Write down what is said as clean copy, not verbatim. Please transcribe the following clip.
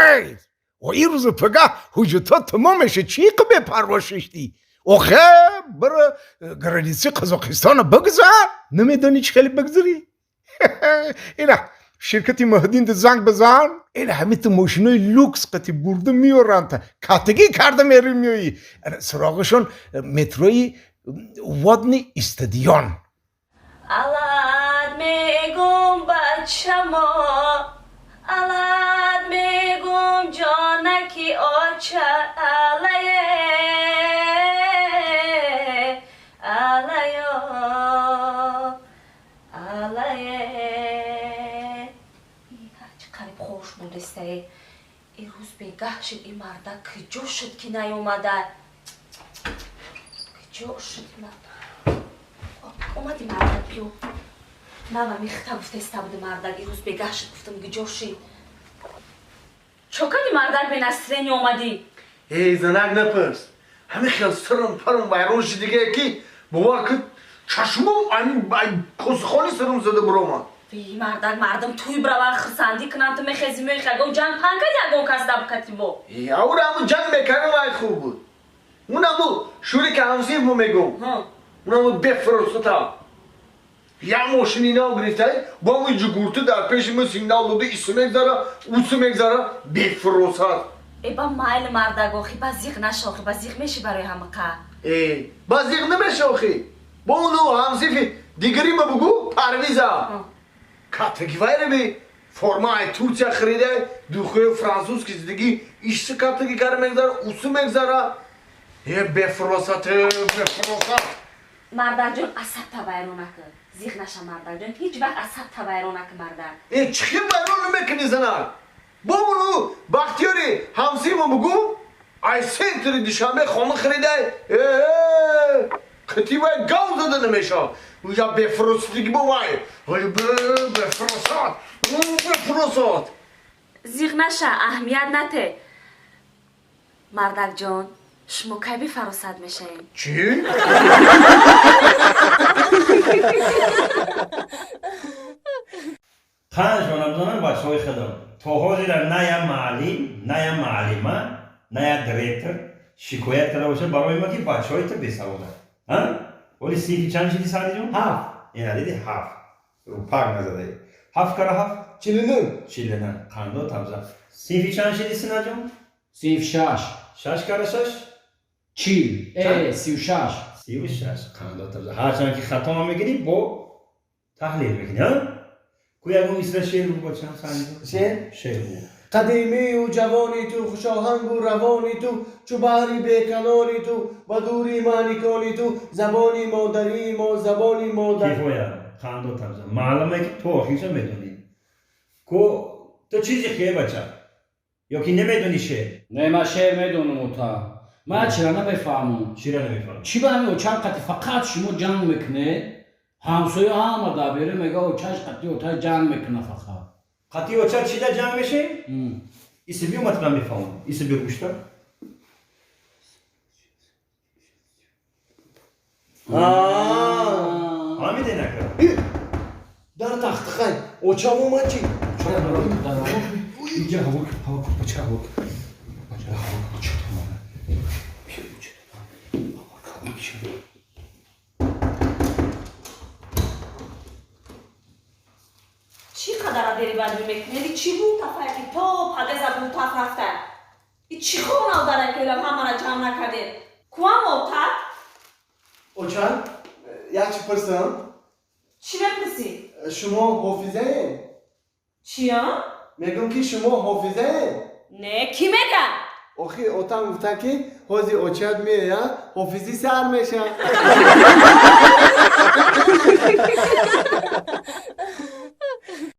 Хейр, ин рӯзу пага ҳуҷҷатҳо тамом меша, чӣ қа бепарво шиштӣ? Охе, бира границаи Қазоқистона бигзар, намедонӣ чӣ хеле бигзарӣ? Ина ширкати Маҳдинда занг бизан, ина ҳамита мошинои люкс қати бурда меоранд, катагӣ карда мери меоӣ. Суроғашон метрои Водный стадион. Алад мегум бачамо, алад мегум ҷонаки оча, алае, алаё, алае. Чӣ қариб хош мондестае. Ирӯз бегаҳ шуд, ин мардак куҷо шуд, ки наёмада? Куҷо шуд? Омади мардак, биё. Мама михта гуфтеста буди мардак, ирӯз бегаҳ шуд, гуфтам куҷо шид? Чо кади мардак бе настроение омадӣ? Эй, занак, напурс. Ҳамин хел сирм парм вайрон шидиге, ки бовар кун, чашмом косихони сирм зада биромад. Би мардак, мардум туй браван, хурсандӣ кунанд, ту мехези меои, ягон ҷанг пан кади, ягон кас дабкати бо? Аура ҳамун ҷанг мекардам, вай хуб буд. Унаму шӯри ки ҳамсиф мо мегум, унаму бефурсата як мошини нав гирифтай, бо ҳамун ҷугурту дар пеши мо сигнал дода, ису мегзара, усу мегзара, бефуросат. Э, ба майли мардак, охи ба зиқ наша, охи ба зиқ меши барои ҳамақа. Э, ба зиқ намеша, охи бо уну ҳамсифи дигари ма бугу, Парвиза, катаги вайраби форма ай Турсия харида, духои французский зидагӣ, ишси катаги кара мегзара, усу мегзара. Е, бефуросат, бефуросат. Мардакҷон, асабта вайрон накун, зиқ наша, мардакҷон, ҳеҷ вақт асабта вайрон накун, мардак. Э, чӣ хел вайрон намекунӣ, занак? Бо уну Бахтиёри ҳамсимо бугу, ай центри Душанбе хона харида, э, қити вай гав зада намеша. Я бефуросатиги бо вай, ой, бефуросат, бефуросат. Зиқ наша, аҳамият нате. Мардакҷон, шумо кай бефаросат мешавед? Чӣ? Панҷ хонабзонам бачаҳои худам. То ҳозира на як муаллим, на як муаллима, на як директор шикоят карда бошад барои ма, ки бачаҳои ту бесаводанд. Оли синфи чанд шиди, Саъдиҷон? Ҳафт. Ина диди, ҳафт пак назадаи. Ҳафт кара ҳафт? 49. 49. Қандо табза. Синфи чанд шиди, Синаҷон? Синф шаш. Шаш кара шаш? 40, э, 36. 36. Қандо табза. Ҳарчанд ки хато мегирӣ, бо таҳлил мекунӣ. Ку ягон мисра шеър бу, бачам, Саъдиҷон. Шеър? Шеър бу. Қадимию ҷавони ту, хушоҳангу равони ту, чу баҳри беканони ту, ба дури маъникони ту, забони модарии мо, забони модар. Кифоя, қандо табза. Маълуме, ки ту охирша медонӣ. Ку ту чизи хе, бача, ё ки намедонӣ шеър? Не, ман шеър медонам, ота. Ман чира намефаҳмам. Чира намефаҳмӣ? Чӣ ба ҳамин очам қати фақат шумо ҷанг мекунед? Ҳамсоя ҳама дар берун мега, очаш қати ота ҷанг мекуна фақат. Қати оча чида ҷанг мешем? Иси биёмад, ман мефаҳмам. Иси биё, гӯшта. Фаҳмиде, нака? Дар тахтихай очам омад, чӣ? Инҷа ҳаво, ҳаво, бача, ҳаво, бача, ҳаво. Чӣ қадара дери бадӣ мекунед? Чӣ буд тафайқи то падеза бутаф рафта? И чӣ хонав дара, ки олам ҳамара ҷамъ накардед? Куам отат? Оча, як чӣ пурсам? Чӣ мепурсӣ? Шумо ҳофизаед? Чия? Мегӯм, ки шумо ҳофизаед? Не, кӣ мега? Охи отам гуфта, ки ҳозир очаят меояд, ҳофизӣ сар мешавад.